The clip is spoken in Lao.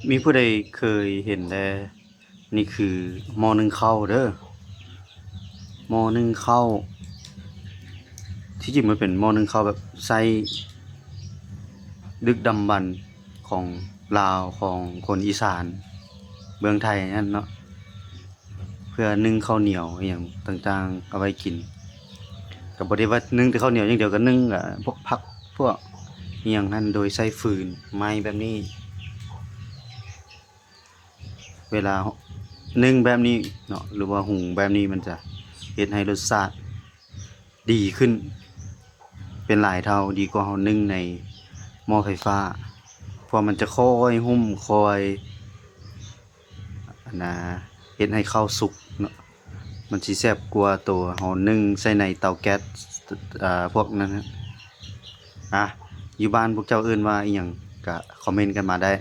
ມີຜູ້ໃດເຄີຍເຫັນແດ່? ນີ້ຄືໝໍ້ໜຶ້ງເຂົ້າເດີ້ ໝໍ້ໜຶ້ງເຂົ້າ. ທີ່ຈິງມັນເປັນໝໍ້ໜຶ້ງເຂົ້າແບບໃຊ້ດຶກດຳບັນຂອງລາວ ຂອງຄົນອີສານເບື້ອງໄທຫັ້ນເນາະ ເພື່ອໜຶ້ງເຂົ້າໜຽວອີ່ຫຍັງຕ່າງໆເອົາໄວ້ກິນ. ກໍບໍ່ໄດ້ວ່າໜຶ້ງແຕ່ເຂົ້າໜຽວຢ່າງດຽວ ກໍໜຶ້ງ ອາ ພວກຜັກ ພວກອີ່ຫຍັງຫັ້ນ ໂດຍໃຊ້ຟືນໄມ້ແບບນີ້. ເວລາໜຶ້ງແບບນີ້ເນາະ ຫຼືວ່າຫຸງແບບນີ້ ມັນຈະເຮັດໃຫ້ລົດຊາດດີຂຶ້ນເປັນຫຼາຍເທົ່າ ດີກວ່າເຮົາໜຶ້ງໃນໝໍ້ໄຟຟ້າ ເພາະມັນຈະຄ່ອຍຫຸ້ມ ຄ່ອຍ ອັນນາ ເຮັດໃຫ້ເຂົ້າສຸກເນາະ. ມັນຊິແຊບກວ່າໂຕເຮົາໜຶ້ງໃສ່ໃນເຕົາແກັສ ອາ ພວກນັ້ນ. ອາ ຢູ່ບ້ານພວກເຈົ້າເອີ້ນວ່າອີ່ຫຍັງ ກະຄອມເມັນກັນມາໄດ້.